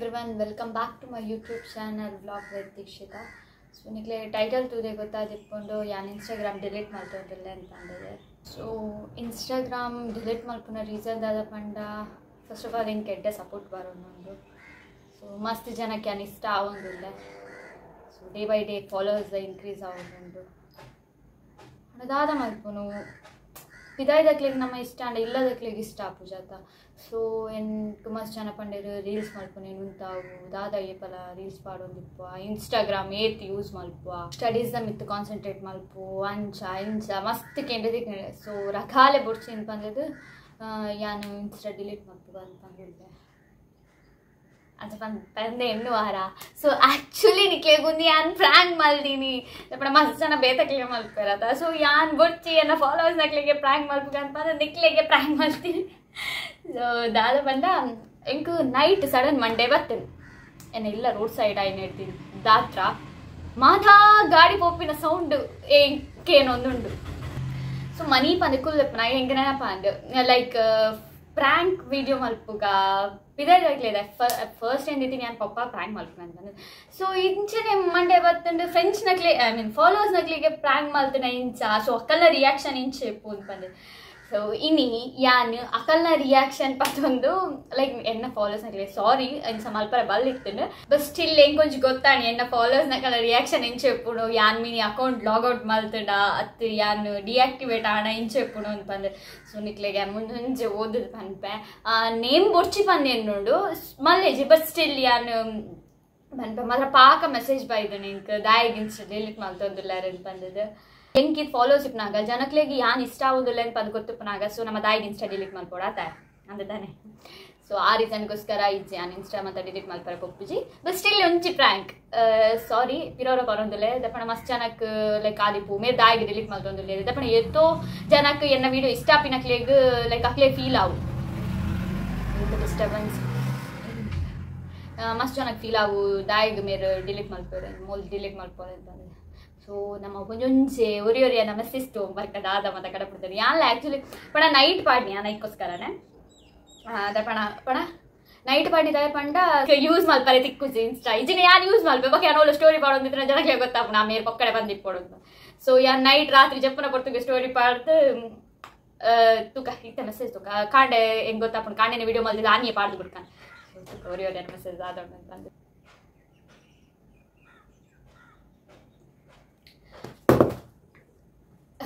Everyone, welcome back to my YouTube channel Vlog with Dikshita. So ನಿಕ್ಲೆ title ತೂದೆ ಗೊತ್ತಾದಿಪ್ಪುಂಡು ಯಾನ್ Instagram delete ಮಲ್ತೊಂದುಲ್ಲೆ ಅಂತ ಪಂಡುದು. ಸೊ ಇನ್ಸ್ಟಾಗ್ರಾಮ್ ಡಿಲೀಟ್ ಮಲ್ಪುನ ರೀಸನ್ ದಾದ ಪಂಡ, ಫಸ್ಟ್ ಆಫ್ ಆಲ್ ಎಂಕ್ ಎಡ್ಡೆ ಸಪೋರ್ಟ್ ಬರೋನುಂಡು. ಸೊ ಮಸ್ತ್ ಜನಕ್ಕೆ ಯಾನ್ ಇಷ್ಟ ಆವೊಂದುಲ್ಲೆ. So day by day followers increase ಆವೊಂದುಂಡು. ದಾದ ಮಲ್ಪುನು ಪಿದಾಯ್ದಕ್ಲೆಗ್ ನಮ್ಮ ಇಷ್ಟ ಅಂಡ ಇಲ್ಲದಕ್ಲೆಗ್ ಇಷ್ಟ ಆಪುಜಾತ. ಸೊ ಎಂಕ್ ಮಸ್ತ್ ಜನ ಪಂಡೆರ್ ರೀಲ್ಸ್ ಮಲ್ಪುನೆ ಉಂತಾವು ದಾದ ಏಪಲ ರೀಲ್ಸ್ ಪಾಡೊಂದಿಪ್ಪುವ, ಇನ್ಸ್ಟಾಗ್ರಾಮ್ ಏತ್ ಯೂಸ್ ಮಲ್ಪುವ, ಸ್ಟಡೀಸ್ ದ ಮಿತ್ತ್ ಕಾನ್ಸಂಟ್ರೇಟ್ ಮಲ್ಪು ಅಂಚ ಇಂಚ ಮಸ್ತ್ ಕೇಂದ್ರ. ಸೊ ರಖಾಲೆ ಬೊಡ್ಚಿ ಪಂದದು ಯಾನ್ ಇನ್ಸ್ಟಾ ಡಿಲೀಟ್ ಮಲ್ಪುವ ಅಂತ ಪಂದಿದ್ದೆ ಅಂಚ ಪಂದೆ ಎಣ್ಣು ವಾರ. ಸೊ ಆ್ಯಕ್ಚುಲಿ ನಿಕ್ಲೆಗುಂದು ಯಾನ್ ಪ್ರಾಂಕ್ ಮಲ್ದಿನಿ ಪಂಡ ಮಸ್ತ್ ಜನ ಬೇತಕ್ಲೆಗೆ ಮಲ್ಪೆರತ. ಸೊ ಯಾನ್ ಬೊಡ್ಚಿ ಎನ್ನ ಫಾಲೋವರ್ಸ್ ನಕ್ಲೆಗೆ ಪ್ರಾಂಕ್ ಮಲ್ಪುಗ ಅಂತ ನಿಕ್ಲೆಗೆ ಪ್ರಾಂಕ್ ಮಲ್ತೀನಿ. ಸೊ ದಾದ ಪಂಡ ಎಂಕ್ ನೈಟ್ ಸಡನ್ ಮಂಡೇ ಬರ್ತೇನೆ ಎನ್ನ ಇಲ್ಲ ರೋಡ್ ಸೈಡ್ ಆಯ್ನ ಇಡ್ತೀನಿ ದಾತ್ರ ಮಾತಾ ಗಾಡಿ ಪೋಪಿನ ಸೌಂಡ್ ಎಂಕೇನೊಂದುಂಡು. ಸೊ ಮನಿ ಪಂದೆ ಕುಲ್ಲಪ್ಪ ನಾ ಎಂಕ್ ನೆನಪ ಅಂಡ್ ಲೈಕ್ ಪ್ರಾಂಕ್ ವಿಡಿಯೋ ಮಲ್ಪುಗ ಪಿದಾಯ್ದಾಗ್ಲಿದೆ ಫಸ್ಟ್ ಏನಿದ್ದೀನಿ ನಾನು ಪಪ್ಪ ಪ್ರಾಂಕ್ ಮಲ್ಪುಗ ಅಂತ. ಸೊ ಇಂಚನೆ ಮಂಡೆ ಬತ್ತಂಡು ಫ್ರೆಂಡ್ಸ್ ನಕ್ಲೆ I mean followers ನಕ್ಲಿಗೆ ಪ್ರಾಂಕ್ ಮಲ್ತಿನ ಇಂಚ. ಸೊ ಅಕ್ಕಲ್ನ ರಿಯಾಕ್ಷನ್ ಇಂಚೆ ಇಪ್ಪು ಅಂತ ಬಂದೆ. ಸೊ ಇನಿ ಯಾನ್ ಅಕಲ್ನ ರಿಯಾಕ್ಷನ್ ಪತ್ತೊಂದು ಲೈಕ್ ಎನ್ನ ಫಾಲೋವರ್ಸ್ ನಕ್ಲೆ ಸಾರಿ ಇಂಚ ಮಲ್ಪರ ಬಲ್ ಇತ್ತಂಡು, ಬಟ್ ಸ್ಟಿಲ್ ಎಂಕೊಂಚು ಗೊತ್ತಾಣಿ ಎನ್ನ ಫಾಲೋವರ್ಸ್ ನಕಲ ರಿಯಾಕ್ಷನ್ ಇಂಚೆ ಇಪ್ಪುನು, ಯಾನ್ ಮಿನಿ ಅಕೌಂಟ್ ಲಾಗೌಟ್ ಮಲ್ತಡ ಅತ್ತು ಯಾನ್ ಡಿಆಕ್ಟಿವೇಟ್ ಆಣ ಇಂಚೆ ಇಪ್ಪುನು ಅಂತ ಬಂದೆ. ಸೊ ನಿಕ್ಲೆಗೆ ಮುಂಜೆ ಓದುದು ಪನ್ಪೆ ನೇಮ್ ಬೊಡ್ಚಿ ಪಂದೆ ಎನ್ನುಂಡು ಮಲ್ಲೇಜಿ, ಬಟ್ ಸ್ಟಿಲ್ ಯಾನ್ ಪನ್ಪೆ ಮಾತ್ರ ಪಾಕ ಮೆಸೇಜ್ ಬೈದನು ಇಂಕ್ ದಾಯಿಗ್ ಇನ್ಸ್ಟ ಡಿಲೀಟ್ ಮಲ್ತೊಂದುಲ್ಲಾರ ಅಂತ ಬಂದದ್ದು. ಎಂಕ್ ಇದು ಫಾಲೋವರ್ಸ್ ಇಪ್ಪನಾಗ ಜನಕ್ಲೆಗ್ ಯಾನ್ ಇಷ್ಟ ಆಗೋದಿಲ್ಲ ಅಂತ ಪಂದ್ ಗೊತ್ತಿಪ್ಪನಾಗ. ಸೊ ನಮ್ಮ ದಾಯಿಗೆ ಇನ್ಸ್ಟಾ ಡಿಲೀಟ್ ಮಲ್ಪೋಡಾತ ಅಂದದಾನೆ. ಸೊ ಆ ರೀಸನ್ಗೋಸ್ಕರ ಇಜ್ಜಿ ಯಾನ್ ಇನ್ಸ್ಟಾ ಮತ್ತೆ ಡಿಲೀಟ್ ಮಲ್ಪರ ಪೊಪ್ಪುಜಿ, ಬಟ್ ಸ್ಟಿಲ್ ಒಂಜಿ ಪ್ರಾಂಕ್ ಸಾರಿ ಪಿರೋರ ಬರೋಂದಿಲ್ಲ ದಪ್ಪಣ ಮಸ್ತ್ ಜನಕ್ ಲೈಕ್ ಆದಿಪ್ಪು ಮೇರ್ ದಾಯಿಗೆ ಡಿಲೀಟ್ ಮಲ್ತೊಂದಿಲ್ಲ ದಪ್ಪಣ ಎತ್ತೋ ಜನಕ್ ಎನ್ನ ವೀಡಿಯೋ ಇಷ್ಟ ಆಪಿನಕ್ಲೆಗ್ ಲೈಕ್ ಅಕ್ಲೆ ಫೀಲ್ ಆವು ಡಿಸ್ಟರ್ಬೆನ್ಸ್ ಮಸ್ತ್ ಜನಕ್ ಫೀಲ್ ಆವು ದಾಯಿಗೆ ಮೇರ್ ಡಿಲೀಟ್ ಮಲ್ಪೋರೆ ಮೋಲ್ ಡಿಲೀಟ್ ಮಲ್ಪೋರೆ ಅಂತ. ಸೊ ನಮ್ಮ ಒಂಜೊಂಜೆ ಒರಿ ಒರಿಯ ನಮ್ಮ ಸಿಸ್ಟು ಬರ್ಕ ದಾದ ಮತ್ತೆ ಕಡೆ ಬಿಡ್ತಾರೆ ಯಾನ್ಲ ಆ್ಯಕ್ಚುಲಿ ಪಣ ನೈಟ್ ಪಾಡ್ನಿ ಯಾನ್ ಐಕ್ಕೋಸ್ಕರನೇ ದಪಣ ಪಣ ನೈಟ್ ಪಾಡಿದ ಪಂಡ ಯೂಸ್ ಮಲ್ಪರೆ ತಿಕ್ಕುಜಿ ಇನ್ಸ್ಟಾ ಇಜಿನ ಯಾನ್ ಯೂಸ್ ಮಲ್ಪೆ ಬೊಕ್ಕ ಯಾನ್ ಸ್ಟೋರಿ ಪಾಡೊಂದಿದ್ರೆ ಜನಕ್ಕೆ ಗೊತ್ತಾಪು ನಾ ಮೇರ್ ಪೊಕ್ಕಡೆ ಬಂದಿಪ್ಪೊಡು. ಸೊ ಯಾನ್ ನೈಟ್ ರಾತ್ರಿ ಜಪ್ಪುನ ಪೊರ್ತುಗೆ ಸ್ಟೋರಿ ಪಾಡ್ದು ತುಕ ಇತ್ತ ಮೆಸೇಜ್ ತುಕ ಕಾಂಡೆ ಹೆಂಗ್ ಗೊತ್ತಾಪುಂಡು ಕಾಂಡೆನೆ ವಿಡಿಯೋ ಮಲ್ದಿದ್ದು ಆನಿಯೇ ಪಾಡ್ದು ಬಿಡ್ಕಾನೆ. ಸೊ ತುಕ ಒರಿ ಒರಿಯ ಮೆಸೇಜ್ ದಾದ ಬಂದು.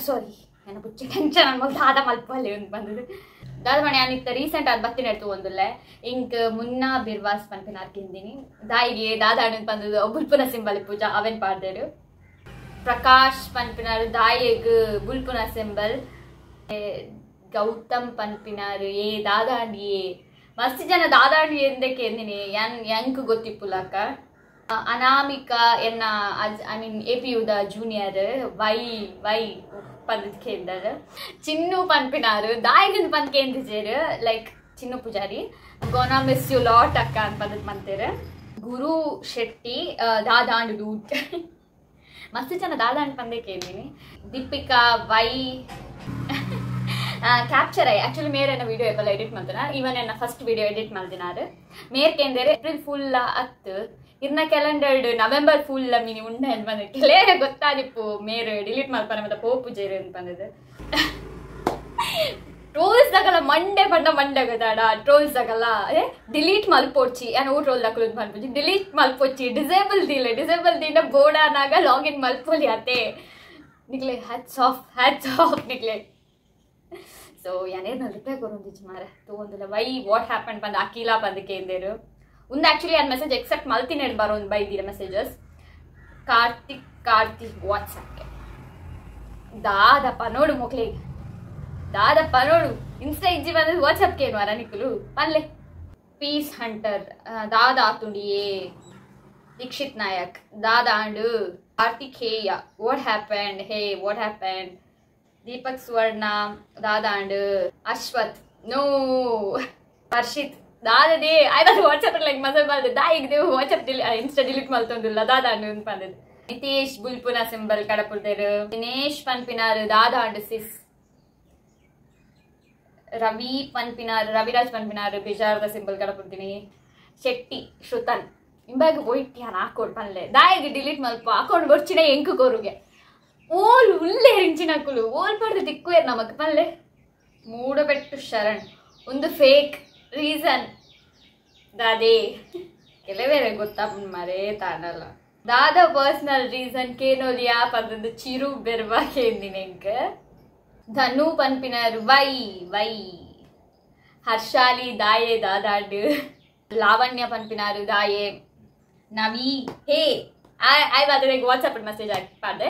ಸಾರಿ ನನ್ನ ಬುಚ್ಚಿ ಟೆನ್ಷನ್ ಅನ್ಬೋದು ದಾದ ಮಲ್ಪಲ್ಲಿ ಅಂತ ಬಂದದ್ದು. ದಾದ ಮನೆ ಯಾನಿತ್ತ ರೀಸೆಂಟ್ ಆದ ಬತ್ತಿನ ಎಡ್ತು ಒಂದುಲ್ಲೆ ಇಂಕ್ ಮುನ್ನಾ ಬಿರ್ವಾಸ್ ಪನ್ಪಿನ ಅರ್ಕಿಂದಿನಿ ದಾಯಿಗೆ ದಾದ ಅಂತ ಬಂದದ್ದು ಬುಲ್ಪುನ ಸಿಂಬಲ್ ಪೂಜಾ ಅವೆನ್ ಪಾಡ್ದೇರು. ಪ್ರಕಾಶ್ ಪನ್ಪಿನಾರು ದಾಯಿಗ್ ಬುಲ್ಪುನ ಸಿಂಬಲ್, ಗೌತಮ್ ಪನ್ಪಿನಾರು ಏ ದಾದಾಂಡಿ ಏ ಮಸ್ತ್ ಜನ ದಾದಾಂಡಿ ಎಂದಕ್ಕೆ ಎಂದಿನಿ ಯಾನ್ ಯಾಂಕ್ ಗೊತ್ತಿಪ್ಪುಲಕ್ಕ. ಅನಾಮಿಕಾ ಎನ್ನ I mean A P ಯುದ junior Y Y ಪಂದ್ಕೇಂದರ್ Chinnu ಪನ್ಪಿನಾರು ದಾಯಿಗನ್ ಪಂದ್ಕೇಂದಿಜೇರು like Chinnu Pujari gonna miss you lot ಅಕ್ಕ ಅಂತ ಪಂದದ್ ಮಂತೇರು. ಗುರು ಶೆಟ್ಟಿ ದಾದಾಂಡ್ ಡೂಟ್ ಮಸ್ತ್ ಜನ ದಾದಾಂಡ್ ಪಂದೆ ಕೇಂದಿನಿ. ದೀಪಿಕಾ ವೈ ಕ್ಯಾಪ್ಚರ್ ಆಯ್ ಆಕ್ಚುಲಿ ಮೇರ್ ಎನ್ನ ವಿಡಿಯೋ ಏಪಲ ಎಡಿಟ್ ಮಾಡ್ತಾನ ಇವನ್ ಎನ್ನ ಫಸ್ಟ್ ವಿಡಿಯೋ ಎಡಿಟ್ ಮಾಡ್ದಿನಾರು. ಮೇರ್ ಕೇಂದೇರೆ ಏಪ್ರಿಲ್ ಫುಲ್ ಅತ್ತು ಇರ್ನ ಕ್ಯಾಲೆಂಡರ್ ನವೆಂಬರ್ ಫುಲ್ ಮಿನಿ ಉಂಡ ಅಂತ ಬಂದ ಕೆಲೇ ಗೊತ್ತಾದಿಪ್ಪು ಮೇರ್ ಡಿಲೀಟ್ ಮಲ್ಪನೆ ಮತ್ತೆ ಪೋಪು ಜೇರು ಅಂತ ಬಂದದ್ದು. ಟ್ರೋಲ್ಸ್ ದಕಲ ಮಂಡೆ ಪಂಡ ಮಂಡೆ ಗೊತ್ತಾಡ ಟ್ರೋಲ್ಸ್ ದಕಲ ಡಿಲೀಟ್ ಮಲ್ಪೊಡ್ಚಿ ಯಾನ್ ಓ ಟ್ರೋಲ್ ದಕಲು ಮಲ್ಪೊಚ್ಚಿ ಡಿಲೀಟ್ ಮಲ್ಪೊಚ್ಚಿ ಡಿಸೇಬಲ್ ದಿಲ್ಲ ಡಿಸೇಬಲ್ ದಿನ ಬೋಡಾನಾಗ ಲಾಗಿನ್ ಮಲ್ಪೊಲಿ ಅತೆ ನಿಕ್ಲೆ ಹ್ಯಾಟ್ಸ್ ಆಫ್ ಹ್ಯಾಟ್ಸ್ ಆಫ್ ನಿಕ್ಲೆ. ಸೊ ಯಾನೇನು ರಿಪ್ಲೈ ಕೊರೊಂದಿಜ್ಜಿ ಮಾರೆ ತೂವೊಂದುಲ್ಲ why what happen ಪಂದ್ ಅಖಿಲಾ ಪಂದ್ ಕೇಂದೇರು. ಒಂದು ಆಕ್ಚುಲಿ ಯಾನ್ ಮೆಸೇಜ್ ಎಕ್ಸೆಪ್ಟ್ ಮಲ್ತಿನೇಡ್ ಬರೋಂದು ಬೈದಿರ ಮೆಸೇಜಸ್. ಕಾರ್ತಿಕ್ ಕಾರ್ತಿಕ್ ವಾಟ್ಸಪ್ಗೆ ದಾದಪ್ಪ ನೋಡು ಮಕ್ಳಿಗೆ ದಾದಪ್ಪ ನೋಡು ಇನ್ಸ್ಟಾ ಇಜ್ಜಿ ಬಂದದ್ದು ವಾಟ್ಸಪ್ಗೆ ಏನು ಅರ ನಿಕ್ಕಲು ಪನ್ಲೆ. ಪೀಸ್ ಹಂಟರ್ ದಾದ ಆತುಂಡಿ ಏ Dikshit Nayak ದಾದಾಂಡು Karthikeya what happened hey what happened Deepak Suvarna ದಾದಾಂಡು Ashwath no Harshit ದಾದದೇ ಆಯ್ತು ವಾಟ್ಸಪ್ ಲೈಕ್ ಮಸಲ್ ಬಂದು ದಾಯಿಗ್ ದೇವು ವಾಟ್ಸಪ್ ಇನ್ಸ್ಟಾ ಡಿಲೀಟ್ ಮಲ್ತೊಂದಿಲ್ಲ ದಾದಾಂಡು ಅಂತ ಬಂದದ್ದು. ನಿತೇಶ್ ಬುಲ್ಪುನ ಸಿಂಬಲ್ ಕಡಪುರ್ದೇರು ದಿನೇಶ್ ಪನ್ಪಿನಾರು ದಾದಾಂಡು ಸಿಸ್ ರವಿ ಪನ್ಪಿನಾರು ರವಿರಾಜ್ ಪನ್ಪಿನಾರು ಬೇಜಾರದ ಸಿಂಬಲ್ ಕಡಪುರ್ದಿನಿ. ಶೆಟ್ಟಿ ಶ್ರುತನ್ ಇಂಬಾಗ ಪೋಯಿಟ್ ಯಾನ್ ಹಾಕೋಡು ಪನ್ಲೆ ದಾಯೆಗ್ ಡಿಲೀಟ್ ಮಲ್ಪ ಅಕೌಂಟ್ ಬೊರ್ಚಿನ ಎಂಕ್ ಕೊರುಗೆ ಓಲ್ ಉಲ್ಲೆ ರಿಂಚಿನಕುಲು ಓಲ್ ಪಡ್ದು ತಿಕ್ಕುವೆರ್ ನಮಕ್ ಪನ್ಲೆ ಮೂಡಬೆಟ್ಟು ಶರಣ್ ಒಂದು ಫೇಕ್ ರೀಸನ್ ದಾದೆ ಕೆಲವೇರೆ ಗೊತ್ತಾಪುಂಡು ಮರೇ ತಾನಲ್ಲ ದಾದ ಪರ್ಸನಲ್ ರೀಸನ್ ಕೇನೋಲಿಯಾ ಪಂದೊಂದು ಚಿರು ಬೆರ್ವಾ ಕೇಂದಿನ ಎಂಕ್ ಧನು ಪನ್ಪಿನರ್ ವೈ ವೈ ಹರ್ಷಾಲಿ ದಾಯೆ ದಾದಾಡು ಲಾವಣ್ಯ ಪನ್ಪಿನಾರು ದಾಯೆ ನವಿ ಹೇ I ಬಾದ್ರೆ ವಾಟ್ಸಪ್ ಮೆಸೇಜ್ ಹಾಕಿ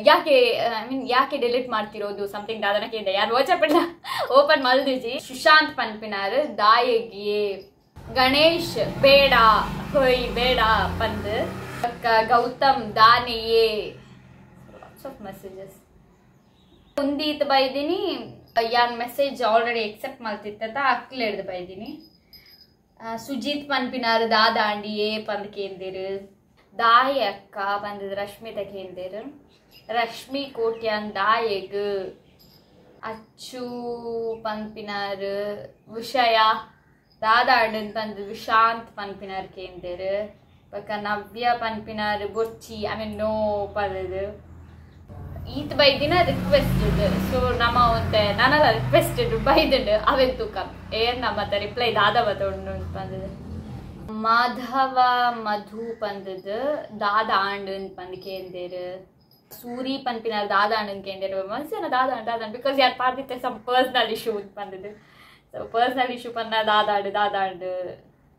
ಯಾಕೆ I mean ಯಾಕೆ ಡಿಲೀಟ್ ಮಾಡ್ತಿರೋದು ಸಮಥಿಂಗ್ ದಾದನ ಕೇಂದ್ರ ಯಾರು ವಾಟ್ಸಪ್ ಓಪನ್ ಮಲ್ದಿಜಿ ಸುಶಾಂತ್ ಪನ್ಪಿನಾರು ದಾಯೆಗೆ ಗಣೇಶ್ ಬೇಡ ಹೊಯ್ ಬೇಡ ಪಂದು ಗೌತಮ್ ದಾನೆಯೇ ಲಾಟ್ಸ್ ಆಫ್ ಮೆಸೇಜಸ್ ಒಂದೀತ್ ಬೈದಿನಿ ಯಾನ್ ಮೆಸೇಜ್ ಆಲ್ರೆಡಿ ಎಕ್ಸೆಪ್ಟ್ ಮಲ್ತಿತ್ತ ಅಕ್ಲೆ ಹಿಡ್ದು ಬೈದಿನಿ ಸುಜಿತ್ ಪನ್ಪಿನಾರು ದಾದಾಂಡಿಯೇ ಪಂದ್ ಕೇಂದಿರು ದಾಯ ಅಕ್ಕ ಬಂದದ ರಶ್ಮಿತ ಕೇಂದಿರು ರಶ್ಮಿ ಕೋಟ್ಯಾನ್ ದಾಯೆಗ್ ಅಚ್ಚು ಪನ್ಪಿನಾರು ವಿಷಯ ದಾದಾಂಡನ್ ಪಂದ್ ವಿಶಾಂತ್ ಪನ್ಪಿನಾರು ಕೇಂದಿರು ಬೊಕ್ಕ ನವ್ಯ ಪನ್ಪಿನಾರು ಬೊರ್ಚಿ I mean no ಪದದು ಈತ್ ಬೈದಿನ ರಿಕ್ವೆಸ್ಟ್ ಸೊ ನಮ್ಮ ಒಂತೆ ನಾನಲ್ಲ ರಿಕ್ವೆಸ್ಟ್ ಬೈದುಂಡು ಅವೆನ್ ತೂಕ ಏನ್ ನಮ್ಮ ರಿಪ್ಲೈ ದಾದ ಬತ್ತ ಉಂಡು ಪಂದದು ಮಾಧವ ಮಧು ಪಂದದು ದಾದ ಆಂಡನ್ ಪಂದ್ ಕೇಂದಿರು ಸೂರಿ ಪನ್ಪಿನಾರು ದಾದ ಆಂಡನ್ ಕೇಂದಿರು ಮನ್ಸನ ದಾದ ದಾದ because ಯಾರು ಪಾರ್ದಿತ್ತೆ ಸಮ್ ಪರ್ಸನಲ್ ಇಶ್ಯೂ ಪಂದದು ಸೊ ಪರ್ಸನಲ್ ಇಶ್ಯೂ ಪನ್ನ ದಾದಾಡು ದಾದಾಂಡು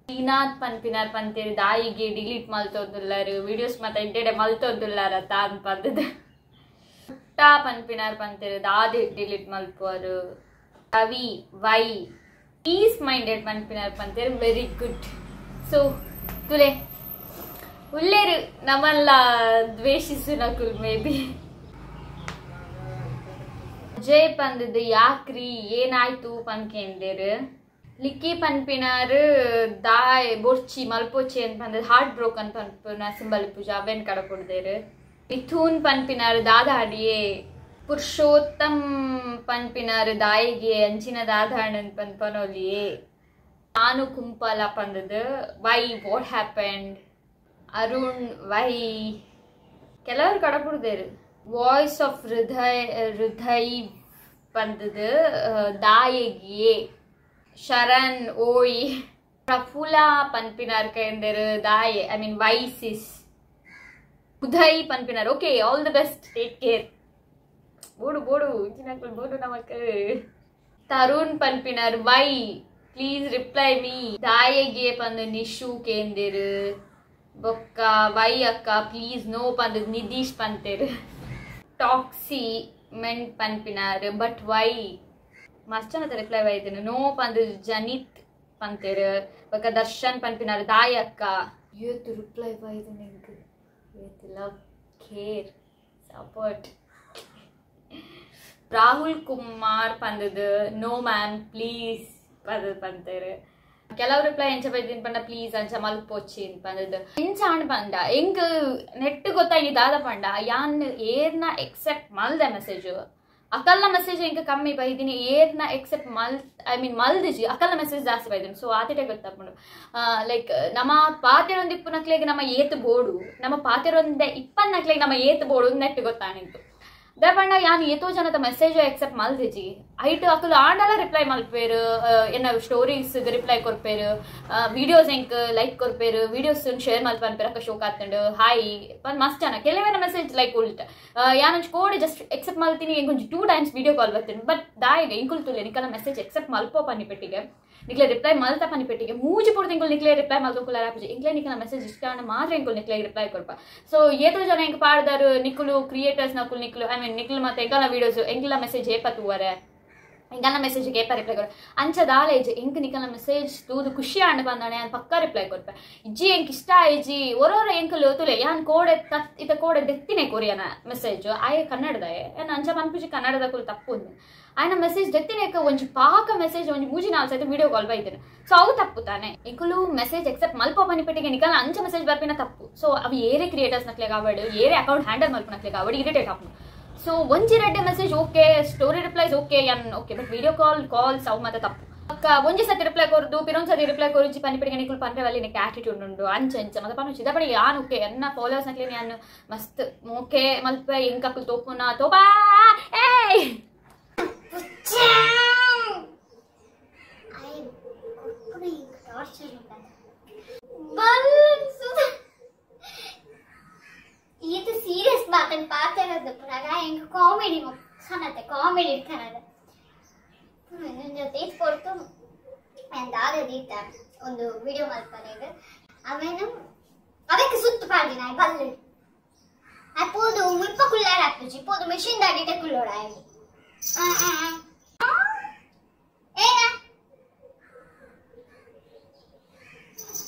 ಶ್ರೀನಾಥ್ ಪನ್ಪಿನಾರ್ ಪಂತೇರಿ ದಾಯಿಗೆ ಡಿಲೀಟ್ ಮಲ್ತೊಂದುಲ್ಲಾರು ವಿಡಿಯೋಸ್ ಮತ್ತೆ ಎಡ್ಡೆಡೆ ಮಲ್ತೊಂದುಲ್ಲಾರ ತಾನ್ ಪಂದದು ಪುಟ್ಟ ಪನ್ಪಿನಾರ್ ಪಂತೇರಿ ದಾದೆ ಡಿಲೀಟ್ ಮಲ್ಪುವರು ರವಿ ವೈ ಪೀಸ್ ಮೈಂಡೆಡ್ ಪನ್ಪಿನಾರ್ ಪಂತೇರಿ ವೆರಿ ಗುಡ್ ಸೊ ತುಲೆ ಉಲ್ಲೇರು ನಮ್ಮಲ್ಲ ದ್ವೇಷಿಸುನಕುಲ್ ಮೇ ಬಿ ಅಜಯ್ ಪಂದದು ಯಾಕ್ರಿ ಏನಾಯ್ತು ಪನ್ಕೇಂದಿರು ಲಿಕ್ಕಿ ಪನ್ಪಿನಾರು ದಾಯ್ ಬೊರ್ಚಿ ಮಲ್ಪೊಚಿ ಅಂತ ಪಂದದು ಹಾರ್ಟ್ ಬ್ರೋಕನ್ ಪನ್ಪಿನ ಸಿಂಬಲ್ ಪೂಜಾ ಅವೇನ್ ಕಡಪುಡ್ದೇರು ಮಿಥುನ್ ಪನ್ಪಿನಾರು ದಾದಾಡಿಯೇ ಪುರುಷೋತ್ತಮ್ ಪನ್ಪಿನಾರು ದಾಯಿಗೆ ಅಂಚಿನ ದಾದಾಣನ್ ಪನ್ಪನೊಲಿಯೇ ನಾನು Kumpala ಪಂದದು why what happened Arun why ಕೆಲವರು ಕಡಪುಡ್ದೇರು ವಾಯ್ಸ್ ಆಫ್ ಹೃದಯ ಹೃದಯ್ ಪಂದದು ದಾಯೆಗಿಯೇ ಶರಣ್ ಓಯ್ ಪ್ರಫುಲ ಪನ್ಪಿನಾರ್ ಕೇಂದಿರು ದಾಯೆ I mean why sis Uday ಪನ್ಪಿನಾರ್ okay all the best take care ಬೋಡು ಬೋಡು ಇಂಚಿನಕುಲು ಬೋಡು ನಮಕ್ Tarun ಪನ್ಪಿನಾರ್ why please reply me ದಾಯೆಗೆ ಪಂದು Nishu ಕೇಂದಿರು ಬೊಕ್ಕ ವೈ ಅಕ್ಕ ಪ್ಲೀಸ್ ನೋ ಪಂದು ನಿಧೀಶ್ ಪಂತೇರು ಟಾಕ್ಸಿ ಮೆಂಟ್ ಪನ್ಪಿನಾರ್ ಬಟ್ why ಮಸ್ತ್ ಜನತ ರಿಪ್ಲೈ ಬೈದಿನ ನೋ ಪಂದು ಜನಿತ್ ಪಂತೇರು ಬೊಕ್ಕ ದರ್ಶನ್ ಪನ್ಪಿನಾರ್ ದಾಯ ಅಕ್ಕ ಏತು ರಿಪ್ಲೈ ಬೈದಿನ ಎಂಕ್ ಏತು love care support Rahul Kumar ಪಂದದು no ma'am please ಪದ ಪಂತೇರು ಕೆಲವು ರಿಪ್ಲೈ ಎಂಚ ಬೈದಿನ ಪಂಡ ಪ್ಲೀಸ್ ಅಂಚ ಮಲ್ಪೊಚ್ಚಿ ಪಂದದು ಎಂಚ ಆಂಡ್ ಪಂಡ ಎಂಕ್ ನೆಟ್ ಗೊತ್ತಾಯಿ ದಾದ ಪಂಡ ಯಾನ್ ಏರ್ನ ಎಕ್ಸೆಪ್ಟ್ ಮಲ್ದೆ ಮೆಸೇಜ್ ಅಕಲ್ನ ಮೆಸೇಜ್ ಎಂಕ್ ಕಮ್ಮಿ ಬೈದಿನಿ ಏರ್ನ ಎಕ್ಸೆಪ್ಟ್ ಮಲ್ I mean ಮಲ್ದಿಜಿ ಅಕಲ್ನ ಮೆಸೇಜ್ ಜಾಸ್ತಿ ಬೈದಿನಿ ಸೊ ಆತಿಟೆ ಗೊತ್ತಾಪುಂಡು ಲೈಕ್ ನಮ್ಮ ಪಾತೆರೊಂದು ಇಪ್ಪುನಕ್ಲೆಗ್ ನಮ್ಮ ಏತ್ ಬೋಡು ನಮ್ಮ ಪಾತೆರೊಂದೆ ಇಪ್ಪನ್ನಕ್ಲೆಗ್ ನಮ್ಮ ಏತ್ ಬೋಡು ನೆಟ್ ಗೊತ್ತಾಣಿತ್ತು ದಾಪಂಡ ಯಾನ್ ಏತೋ ಜನತ ಮೆಸೇಜ್ ಎಕ್ಸೆಪ್ಟ್ ಮಲ್ದಿಜಿ ಐಟ್ ಅಕುಲು ಆಂಡಲ ರಿಪ್ಲೈ ಮಲ್ಪೇರು ಎನ್ನ ಸ್ಟೋರೀಸ್ ರಿಪ್ಲೈ ಕೊರ್ಪೇರು ವಿಡಿಯೋಸ್ ಎಂಕ್ ಲೈಕ್ ಕೊರ್ಪೇರು ವಿಡಿಯೋಸ್ ಶೇರ್ ಮಲ್ಪ ಅನ್ಪೇರು ಅಕ್ಕ ಶೋಕ್ ಆತಂಡು ಹಾಯ್ ಪಂದ್ ಮಸ್ತ್ ಜನ ಕೆಲವೇನ ಮೆಸೇಜ್ ಲೈಕ್ ಉಲ್ಟ ಯಾನೊಂಜಿ ಕೋಡೆ ಜಸ್ಟ್ ಎಕ್ಸೆಪ್ಟ್ ಮಲ್ತೀನಿ ಎಂಕೊಂಜಿ 2 ಟೈಮ್ಸ್ ವಿಡಿಯೋ ಕಾಲ್ ಬರ್ತೀನಿ ಬಟ್ ದಾಯಿಗೆ ಇಂಕುಲ್ ತುಲೆ ನಿಕಲ ಮೆಸೇಜ್ ಎಕ್ಸೆಪ್ಟ್ ಮಲ್ಪೋ ಪನ್ನಿ ಪೆಟ್ಟಿಗೆ ನಿಕ್ಲೆ ರಿಪ್ಲೈ ಮಲ್ತ ಪನ್ನಿ ಪೆಟ್ಟಿಗೆ ಮೂಜಿ ಪೊಡ್ದು ಇಂಕುಲ್ ನಿಕ್ಲೆ ರಿಪ್ಲೈ ಮಲ್ತೊಂಕುಲ ಆಪುಜಿ ಇಂಕ್ಲೆ ನಿಕಲ ಮೆಸೇಜ್ ಇಷ್ಟ ಮಾತ್ರ ಇಂಕುಲ್ ನಿಕ್ಲೆ ರಿಪ್ಲೈ ಕೊರ್ಪ ಸೊ ಏತೋ ಜನ ಎಂಕ್ ಪಾಡ್ದಾರು ನಿಕುಲು ಕ್ರಿಯೇಟರ್ಸ್ ನಕುಲು ನಿಕ್ಲು I mean ನಿಕ್ಲು ಮತ್ತೆ ಎಂಕಲ್ನ ವಿಡಿಯೋಸ್ ಎಂಕ್ಲ ಮೆಸೇಜ್ ಏಪ ತೂವರೆ ಎಂಕಲ್ನ ಮೆಸೇಜ್ ಏಪ ರಿಪ್ಲೈ ಕೊರ ಅಂಚ ದಾಲೇಜ್ ಎಂಕ್ ನಿಕಲ್ನ ಮೆಸೇಜ್ ತೂದು ಖುಷಿ ಆಂಡ್ ಬಂದಾಣೆ ಯಾನ್ ಪಕ್ಕ ರಿಪ್ಲೈ ಕೊರ್ಪೆ ಇಜ್ಜಿ ಎಂಕ್ ಇಷ್ಟ ಆಯ್ಜಿ ಒರೋರ ಎಂಕುಲು ತುಲೆ ಯಾನ್ ಕೋಡೆ ಇತ್ತ ಕೋಡೆ ದೆತ್ತಿನೆ ಕೊರಿಯನ ಮೆಸೇಜ್ ಆಯೆ ಕನ್ನಡದಾಯೆ ಯಾನ್ ಅಂಚ ಪನ್ಪುಜಿ ಕನ್ನಡದಕುಲು ತಪ್ಪು ಆಯ್ನ ಮೆಸೇಜ್ ದೆತ್ತಿನೇಕ ಒಂಜಿ ಪಾಕ ಮೆಸೇಜ್ ಒಂಜಿ ಮೂಜಿ ನಾಲ್ ಸೈತ ವಿಡಿಯೋ ಕಾಲ್ ಬೈದಿನ ಸೊ ಅವು ತಪ್ಪು ತಾನೆ ಇಂಕುಲು ಮೆಸೇಜ್ ಎಕ್ಸೆಪ್ಟ್ ಮಲ್ಪ ಪನಿಪೆಟ್ಟಿಗೆ ನಿಕಲ್ ಅಂಚ ಮೆಸೇಜ್ ಬರ್ಪಿನ ತಪ್ಪು ಸೊ ಅವು ಏರೇ ಕ್ರಿಯೇಟರ್ಸ್ ನಕ್ಲೆಗ್ ಆವಡ್ ಏರೇ ಅಕೌಂಟ್ ಹ್ಯಾಂಡಲ್ ಮಲ್ಪುನಕ್ಲೆಗ್ ಆವಡ್ ಇರಿಟೇಟ್ ಆಪುಂಡು ಸೊ ಒಂಜಿ ರಡ್ಡೆ message okay story replies okay ಯಾನ್ okay but video call calls ಅವು ಮಾತ ತಪ್ಪು. ಅಕ್ಕ ಒಂಜಿ ಸತಿ ರಿಪ್ಲೈ ಕೊರ್ದು ಪಿರೊಂದು ಸತಿ ರಿಪ್ಲೈ ಕೊರುಜಿ ಪನಿಪಡಿಗೆ ನಿಕುಲು ಪಂಡ್ರೆ ವಲ್ಲಿ ನಿಕ್ಕೆ ಆಟಿಟ್ಯೂಡ್ ಉಂಡು ಅಂಚ ಅಂಚ ಮತ್ತೆ ಪನುಚಿ ದಪಡಿ ಯಾನ್ ಓಕೆ ಎನ್ನ ಫಾಲೋವರ್ಸ್ ನಕ್ಲೆ ಯಾನ್ ಮಸ್ತ್ ಮೋಕೆ ಮಲ್ಪೆ ಎಂಕಕುಲು ತೋಪುನ ತೋಪಾ ಏಯ್ I ಕೊಪ್ಪುನ ಟಾರ್ಚರ್ ಇದು ಸೀರಿಯಸ್ ಮಾತನ್ನು ಪಾತಿರೋದು ಪುನಃ ಎಂಕ್ ಕಾಮಿಡಿ ಕಾಣತ್ತೆ ಕಾಮಿಡಿ ಇರ್ತಾನದ ಜೊತೆ ಇದು ಕೊಡ್ತು ದಾದ ದೀತ ಒಂದು ವಿಡಿಯೋ ಮಲ್ಪನೆಗ್ ಅವೇನು ಅವಕ್ಕೆ ಸುತ್ತು ಪಾಡ್ದಿನ ಬಲ್ಲು ಪೋದು ಮುಲ್ಪ ಕುಲ್ಲಾರ ಹಾಕುಜಿ ಪೋದು ಮೆಷಿನ್ ದಾಡಿಟ ಕುಲ್ಲೋಡ ಏನ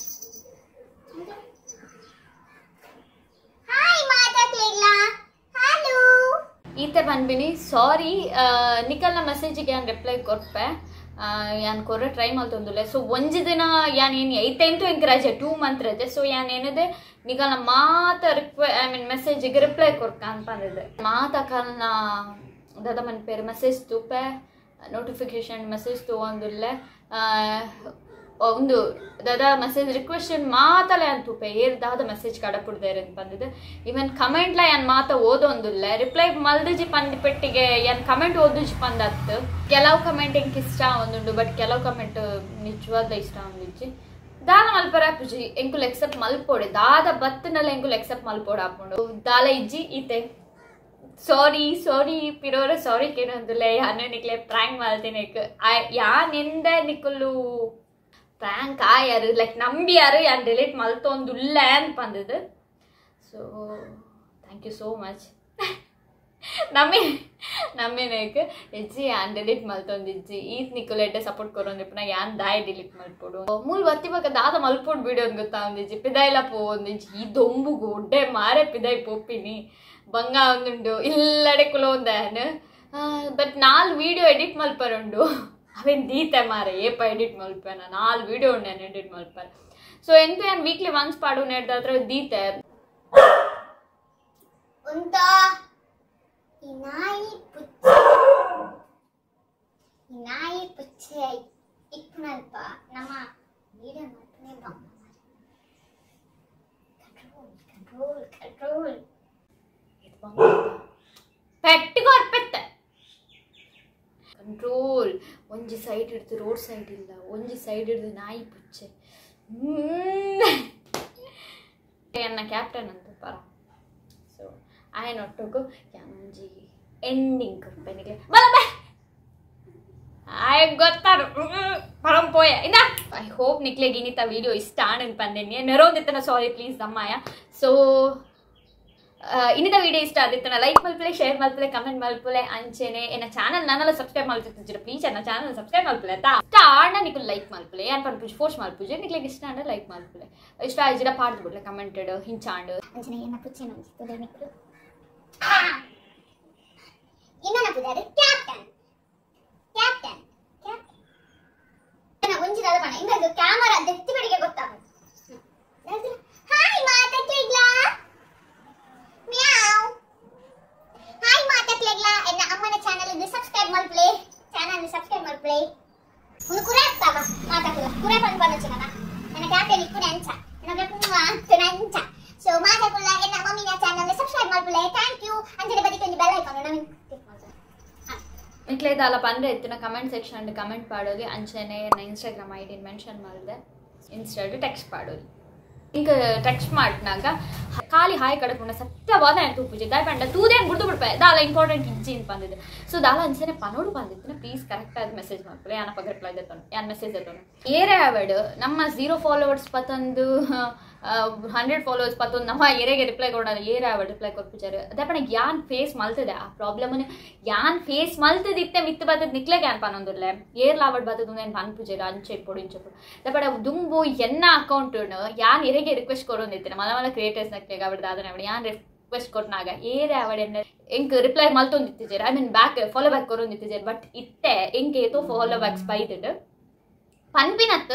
ಹಾಯ್ ಮಾತಾಡ್ಲಿಲ್ಲ ಹಲೋ ಈತೆ ಬಂದ್ಬಿನಿ ಸಾರಿ ನಿಕಲ್ನ ಮೆಸೇಜಿಗೆ ಯಾನ್ ರಿಪ್ಲೈ ಕೊರ್ಪೆ ಯಾನ್ ಕೊರ್ರೆ ಟ್ರೈ ಮಲ್ತೊಂದುಲ್ಲೆ ಸೊ ಒಂಜಿ ದಿನ ಯಾನ್ ಏನು ಐತೆಂತು ಎಂಕ್ ರಜೆ 2 ಮಂತ್ ರಜೆ ಸೊ ಯಾನ್ ಏನದೆ ನಿಕಲ್ನ ಮಾತ ರಿಕ್ವೆ I mean ಮೆಸೇಜಿಗೆ ರಿಪ್ಲೈ ಕೊರ್ಕ ಅಂತ ಬಂದಿದೆ ಮಾತ ಕಲ್ನ ದಾದ ಮನ್ ಪೇರು ಮೆಸೇಜ್ ತೂಪೆ ನೋಟಿಫಿಕೇಶನ್ ಮೆಸೇಜ್ ತೂವೊಂದುಲ್ಲೆ ಒಂದು ದಾದ ಮೆಸೇಜ್ ರಿಕ್ವೆಸ್ಟ್ ಮಾತಲ್ಲ ಯಾನ್ ತೂಪೆ ಏರ್ ದಾದ ಮೆಸೇಜ್ ಕಡಪುಡ್ದೇರ್ ಅಂತ ಬಂದಿದೆ ಈವನ್ ಕಮೆಂಟ್ಲ ಯಾನ್ ಮಾತ ಓದೊಂದುಲ್ಲೆ ರಿಪ್ಲೈ ಮಲ್ದುಜಿ ಪಂದಿ ಪೆಟ್ಟಿಗೆ ಯಾನ್ ಕಮೆಂಟ್ ಓದುಜಿ ಪಂದತ್ತು ಕೆಲವು ಕಮೆಂಟ್ ಎಂಕ್ ಇಷ್ಟ ಒಂದುಂಡು ಬಟ್ ಕೆಲವು ಕಮೆಂಟ್ ನಿಜವಾದ ಇಷ್ಟ ಒಂದಿಜ್ಜಿ ದಾದ ಮಲ್ಪರ ಪುಜಿ ಎಂಕುಲು ಎಕ್ಸೆಪ್ಟ್ ಮಲ್ಪೋಡೆ ದಾದ ಬತ್ತಿನಲ್ಲ ಎಂಕುಲು ಎಕ್ಸೆಪ್ಟ್ ಮಲ್ಪೋಡ ಹಾಕೊಂಡು ದಾಲ ಇಜ್ಜಿ ಈತೆ ಸಾರಿ ಸಾರಿ ಪಿರೋರ ಸಾರಿ ಕೇನೊಂದುಲ್ಲೆ ಯಾನು ನಿಕ್ಲೆ ಪ್ರಾಂಕ್ ಮಲ್ತೀನಿ ಯಾನಿಂದ ನಿಕುಲು ಪ್ರಾಂಕ್ ಆಯಾರು ಲೈಕ್ ನಂಬಿಯಾರು ಯಾನ್ ಡಿಲೀಟ್ ಮಲ್ತೊಂದುಲ್ಲೆ ಅಂತ ಬಂದಿದ್ದು so thank you so much ನಮ್ಮಿ ನಮ್ಮಿನೇಕ್ ಇಜ್ಜಿ ಯಾನ್ ಡಿಲೀಟ್ ಮಲ್ತೊಂದಿಜ್ಜಿ ಈತ್ ನಿಕುಲು ಎಡ್ಡೆ ಸಪೋರ್ಟ್ ಕೊರೊಂದಿಪ್ಪುನ ಯಾನ್ ದಾಯಿ ಡಿಲೀಟ್ ಮಲ್ಪೊಡು ಮೂಲು ಬತ್ತಿ ಬೊಕ ದಾದ ಮಲ್ಪೊಡು ಬಿಡು ಅಂದ್ ಗೊತ್ತಾವೊಂದಿಜ್ಜಿ ಪಿದಾಯಿಲ ಪೋವೊಂದಿಜ್ಜಿ ಈ ದೊಂಬುಗು ಒಡ್ಡೆ ಮಾರೆ ಪಿದಾಯಿ ಪೋಪಿನಿ ಬಂಗ ಒಂದುಂಡು ಇಲ್ಲಡೆ ಕುಲೊಂದಾನ್ ಬಟ್ ನಾಲ್ ವೀಡಿಯೋ ಎಡಿಟ್ ಮಲ್ಪರುಂಡು ಅವೇನು ದೀತೆ ಮಾರೆ ಏಪ ಎಡಿಟ್ ಮಲ್ಪೆನ ನಾಲ್ ವೀಡಿಯೋ ಉಂಡು ನಾನು ಎಡಿಟ್ ಮಲ್ಪೆ ಸೊ ಎಂತ ಯಾನ್ ವೀಕ್ಲಿ ಒನ್ಸ್ ಪಾಡು ನೆಡ್ದಾತ್ರ ದೀತೆ ಉಂತ ಈ ನಾಯಿ ಪುಚ್ಚೆ ಈ ನಾಯಿ ಪುಚ್ಚೆ ಇಪ್ಪುನಲ್ಪ ನಮ್ಮ ವೀಡಿಯೋ ಮಲ್ಪನೆ ಬಂಗ ಕಂಟ್ರೋಲ್ ಕಂಟ್ರೋಲ್ ಕಂಟ್ರೋಲ್ ಇದು ಬಂಗ ಪೆಟ್ಟಿಗೆ ಕಂಟ್ರೋಲ್ ಒಂಜಿ ಸೈಡ್ ಹಿಡ್ದು ರೋಡ್ ಸೈಡ್ ಇಲ್ಲ ಒಂಜಿ ಸೈಡ್ ಹಿಡ್ದು ನಾಯಿ ಪುಚ್ಚೆ ಎನ್ನ ಕ್ಯಾಪ್ಟನ್ ಅಂತ ಪರ ಸೊ ಆಯನೊಟ್ಟುಗು ಯಾನೊಂಜಿ ಎಂಡಿಂಗ್ ಕೊರ್ಪೆನಿಗೆ ಬಲ ಬಾ ಆಯ್ ಗೊತ್ತಾರು ಪರಂ ಪೋಯ ಇಂದ I hope ನಿಕ್ಲೆಗ್ ಇನ್ನಿತ ವಿಡಿಯೋ ಇಷ್ಟ ಆಣನ್ ಪಂದೆನಿ ನೆರೋಂದಿತ್ತನ ಸಾರಿ ಪ್ಲೀಸ್ ದಮ್ಮಾಯ ಸೊ ಇನ್ನಿತ ವಿಡಿಯೋ ಇಷ್ಟ ಆದಿತ್ತನ ಲೈಕ್ ಮಲ್ಪುಲೆ ಶೇರ್ ಮಲ್ಪುಲೆ ಕಮೆಂಟ್ ಮಲ್ಪುಲೆ ಅಂಚೆನೆ ಎನ್ನ ಚಾನಲ್ ನಾನೆಲ್ಲ ಸಬ್ಸ್ಕ್ರೈಬ್ ಮಲ್ತಿತ್ತಿರ ಪ್ಲೀಸ್ ಎನ್ನ ಚಾನಲ್ ಸಬ್ಸ್ಕ್ರೈಬ್ ಮಲ್ಪುಲೆ ಆಯ್ತಾ ಇಷ್ಟ ಆಂಡ ನಿಕುಲು ಲೈಕ್ ಮಲ್ಪುಲೆ ಯಾನ್ ಪನ್ಪುಜಿ ಫೋರ್ಸ್ ಮಲ್ಪುಜಿ ನಿಕ್ಲೆಗ್ ಇಷ್ಟ ಆಂಡ ಲೈಕ್ ಮಲ್ಪುಲೆ ಇಷ್ಟ ಆಯಿಜಿಡ ಪಾಡ್ದು ಬಿಡ್ಲೆ ಕಮೆಂಟೆಡ್ ಹಿಂಚಾಂಡ್ ಅಂಚನೆ ಎನ್ನ ಪುಚ್ಚೆನ ಒಂಜಿ ತುಲೆ ನಿಕುಲು ಇನ್ನನ ಪುದಾರು ಕ್ಯಾಪ್ಟನ್ ಕ್ಯಾಪ್ಟನ್ ಕ್ಯಾಪ್ಟನ್ ಒಂಜಿ ದಾದ ಪಣ ಇಂಬೆಗ್ ಕ್ಯಾಮರಾ ದೆತ್ತಿ ಬಡಿಗೆ ಗೊತ್ತಾವು ಹಾಯ್ ಮಾತಾಕ್ಲೆಗ್ಲಾ ಮ್ಯಾವ್ ಹಾಯ್ ಮಾತಾಕ್ಲೆಗ್ಲಾ ಎನ್ನ ಅಮ್ಮನ ಚಾನೆಲ್ ಗೆ ಸಬ್ಸ್ಕ್ರೈಬ್ ಮಲ್ಪುಲೆ ಚಾನೆಲ್ ಗೆ ಸಬ್ಸ್ಕ್ರೈಬ್ ಮಲ್ಪುಲೆ ಉಂದು ಕುರೆ ಆಗ್ತಾವ ಮಾತಾಕುಲ ಕುರೆ ಪಂದ್ ಪಂದಚಿನನ ಎನ್ನ ಕ್ಯಾಪ್ಟನ್ ಇಪ್ಪುನೆ ಅಂಚ ಎನ್ನ ಕ್ಯಾಪ್ಟನ್ ಅಂಚ ಅಂಚ ಸೊ ಮಾತಾಕುಲ ಎನ್ನ ಮಮ್ಮಿನ ಚಾನೆಲ್ ಗೆ ಸಬ್ಸ್ಕ್ರೈಬ್ ಮಲ್ಪುಲೆ thank you ಅಂಚನೆ ಬದಿಗೆ ಒಂಜಿ ಬೆಲ್ ಐಕಾನ್ ನವಿನ್ ಕ್ಲಿಕ್ ಮಲ್ಪುಲೆ ನಿಕ್ಲೆ ದಾಲ ಪಂಡ್ರೆ ಇತ್ತಿನ ಕಮೆಂಟ್ ಸೆಕ್ಷನ್ ಕಮೆಂಟ್ ಪಾಡೋಲಿ ಅಂಚನೆ ಎನ್ನ ಇನ್ಸ್ಟಾಗ್ರಾಮ್ I D mention ಮಾಡಿದೆ ಇನ್ಸ್ಟಾಡ್ ಟೆಕ್ಸ್ಟ್ ಪಾಡೋಲಿ ಇಂಕ ಟೆಕ್ಸ್ಟ್ ಮಾಡಿನಾಗ ಖಾಲಿ ಹಾಯ್ ಕಡಪುಂಡ ಸತ್ಯವಾದ ಏನು ತೂಪುಜಿ ದಾಯ ಪಂಡ ತೂದೇನು ಗುರ್ತು ಬಿಡ್ಪೆ ದಾಲ ಇಂಪಾರ್ಟೆಂಟ್ ಇಜ್ಜಿ ಅಂತ ಬಂದಿದೆ ಸೊ ದಾಲ ಅಂಚನೆ ಪನೋಡು ಬಂದಿತ್ತಿನ ಪ್ಲೀಸ್ ಕರೆಕ್ಟ್ ಆದ ಮೆಸೇಜ್ ಮಾಡ್ಕೊಳ್ಳಿ ಯಾನಪ್ಪ ರಿಪ್ಲೈ ದೆತ್ತೋನು ಯಾನ್ ಮೆಸೇಜ್ ದೆತ್ತೋನು ಏರೇ ಆವಡ್ ನಮ್ಮ 0 ಫಾಲೋವರ್ಸ್ ಪತ್ತೊಂದು 100 ಫಾಲೋವರ್ಸ್ ಪತ್ತೊಂದು ನಮ್ಮ ಏರೆಗೆ ರಿಪ್ಲೈ ಕೊಡೋದು ಏರೇ ಆವಡ್ ರಿಪ್ಲೈ ಕೊರ್ಪುಜಾರು ಅದೇ ಪಣ ಯಾನ್ ಫೇಸ್ ಮಲ್ತದೆ ಆ ಪ್ರಾಬ್ಲಮ್ ಯಾನ್ ಫೇಸ್ ಮಲ್ತದಿತ್ತೆ ಮಿತ್ತು ಬತ್ತದ ನಿಕ್ಲೆಗೆ ಯಾನ್ ಪನೊಂದುಲ್ಲೆ ಏರ್ಲ ಆವಡ್ ಬತ್ತದ ಏನು ಪನ್ಪುಜಾರು ಅಂಚೆ ಇಪ್ಪೊಡು ಇಂಚೆ ಇಪ್ಪೊಡು ಅದೇ ಪಣ ದುಂಬು ಎನ್ನ ಅಕೌಂಟ್ ಯಾನ್ ಎರೆಗೆ ರಿಕ್ವೆಸ್ಟ್ ಕೊಡೋದಿತ್ತೆ ಮಲ ಮಲ ಕ್ರಿಯೇಟರ್ಸ್ ನಕ್ಲೆಗೆ ಅವಡ್ ದಾದನೆ ಅವಡ್ ಯಾನ್ ರಿಕ್ವೆಸ್ಟ್ ಕೊಟ್ನಾಗ ಏರೆ ಅವಡ್ ಎನ್ನ ಎಂಕ್ ರಿಪ್ಲೈ ಮಲ್ತೊಂದಿತ್ತಿಜೆರ್ I mean back follow back ಕೊರೊಂದಿತ್ತಿಜೆರ್ ಬಟ್ ಇತ್ತೆ ಎಂಕ್ ಏತೋ ಫಾಲೋ ಬ್ಯಾಕ್ಸ್ ಬೈದಿಡ್ ಪನ್ಪಿನತ್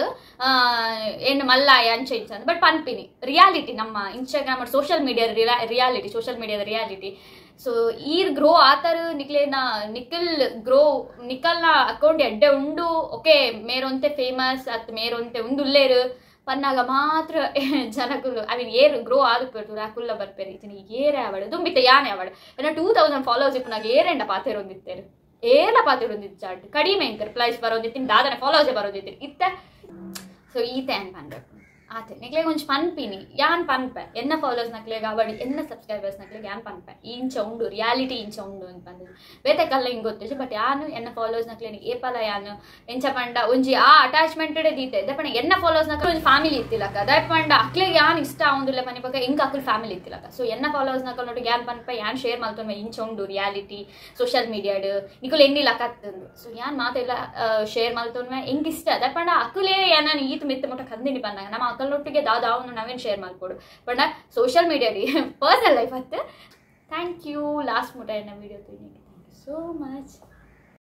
ಏನು ಮಲ್ಲಾಯ ಅಂಚೆ ಇಂಚ ಬಟ್ ಪನ್ಪಿನಿ ರಿಯಾಲಿಟಿ ನಮ್ಮ Instagram social media reality social ಮೀಡಿಯಾದ reality. ಸೊ ಈರ್ ಗ್ರೋ ಆತರ್ ನಿಕ್ಲೇನ ನಿಖಲ್ ಗ್ರೋ ನಿಖಲ್ನ ಅಕೌಂಟ್ ಎಡ್ಡೆ ಉಂಡು ಓಕೆ ಮೇರೊಂತೆ ಫೇಮಸ್ ಅತ್ ಮೇರೊಂತೆ ಉಂದುಲ್ಲೇರು ಪನ್ನಾಗ ಮಾತ್ರ ಜನಕುಲು I mean ಏರ್ ಗ್ರೋ ಆದುಪ್ಪೆರ್ ಅಕುಲ್ಲ ಬರ್ಪೇರು ಇತ್ತಿನ ಏರೇ ಆವಡ್ ದುಂಬಿತ್ತ ಯಾನೆ ಆವಡ್ ಎನ್ನ 2000 ಫಾಲೋವರ್ಸ್ ಇಪ್ಪುನಾಗ ಏರೆಂಡ ಪಾತೆರೊಂದಿತ್ತೇರು ಏರ್ಲ ಪಾತೆರೊಂದಿತ್ತು ಕಡಿಮೆ ಇಂಕ ರಿಪ್ಲೈಸ್ ಬರೋದಿತ್ತಿನ ದಾದನೆ ಫಾಲೋವರ್ಸ್ ಬರೋದಿತ್ತಿನ ಇತ್ತ ಸೊ ಈತೆ ಅನ್ ಪನ್ಬೇಕು ಆತೆ ನಿಕ್ಲೆಗ್ ಒಂಜಿ ಪನ್ಪಿನಿ ಯಾನ್ ಪನ್ಪೆ ಎನ್ನ ಫಾಲೋವರ್ಸ್ ನಕ್ಲೆಗ್ ಅವಡಿ ಎನ್ನ ಸಬ್ಸ್ಕ್ರೈಬರ್ಸ್ ನಕ್ಲೆಗ್ ಯಾನ್ ಪನ್ಪೆ ಇಂಚ ಉಂಡು ರಿಯಾಲಿಟಿ ಇಂಚ ಉಂಡು ಅಂತ ಪಂದ್ ಬೇತೆ ಕಲ್ಲ ಹಿಂಗ್ ಗೊತ್ತಿಜಿ ಬಟ್ ಯಾನು ಎನ್ನ ಫಾಲೋವರ್ಸ್ ನಕ್ಲೆಗ್ ಏಪಲ ಯಾನು ಎಂಚ ಪಂಡ ಒಂಜಿ ಆ ಅಟ್ಯಾಚ್ಮೆಂಟ್ ದೀತೆ ದಪಣ ಎನ್ನ ಫಾಲೋವರ್ಸ್ ನಕ್ಲೆ ಒಂಜಿ ಫ್ಯಾಮಿಲಿ ಇತ್ತಿಲಕ ದಯಪಂಡ ಅಕ್ಲೆಗ್ ಯಾನ್ ಇಷ್ಟ ಆವೊಂದುಲ್ಲ ಪನಿಪಕ ಇಂಕ ಅಕುಲ್ ಫ್ಯಾಮಿಲಿ ಇತ್ತಿಲಕ ಸೊ ಎನ್ನ ಫಾಲೋವರ್ಸ್ ನಕಲ್ ನೋಡು ಯಾನ್ ಪನ್ಪೆ ಯಾನ್ ಶೇರ್ ಮಲ್ತೊನ್ವೆ ಇಂಚ ಉಂಡು ರಿಯಾಲಿಟಿ ಸೋಷಿಯಲ್ ಮೀಡಿಯಾಡ್ ನಿಕುಲ್ ಎನ್ನಿಲಕ ಅತ್ತಂದು ಸೊ ಯಾನ್ ಮಾತೆಲ್ಲ ಶೇರ್ ಮಲ್ತೊನ್ವೆ ಎಂಕ್ ಇಷ್ಟ ದಯಪಂಡ ಅಕುಲೇ ಯಾನ ಈತ್ ಮಿತ್ತ ಮುಟ್ಟ ಕಂದಿನಿ ಪನ್ನಾಗ ನಮ್ಮ ಅಕಲ್ನೊಟ್ಟಿಗೆ ದಾದಾವನ್ನು ನಾವೇನು ಶೇರ್ ಮಾಡ್ಕೊಡು ಬಟ್ ಸೋಷಿಯಲ್ ಮೀಡಿಯಾಡಿ ಪರ್ಸನಲ್ ಲೈಫ್ ಅತ್ತೆ thank you last ಮುಟ ಎನ್ನ video thank you so much.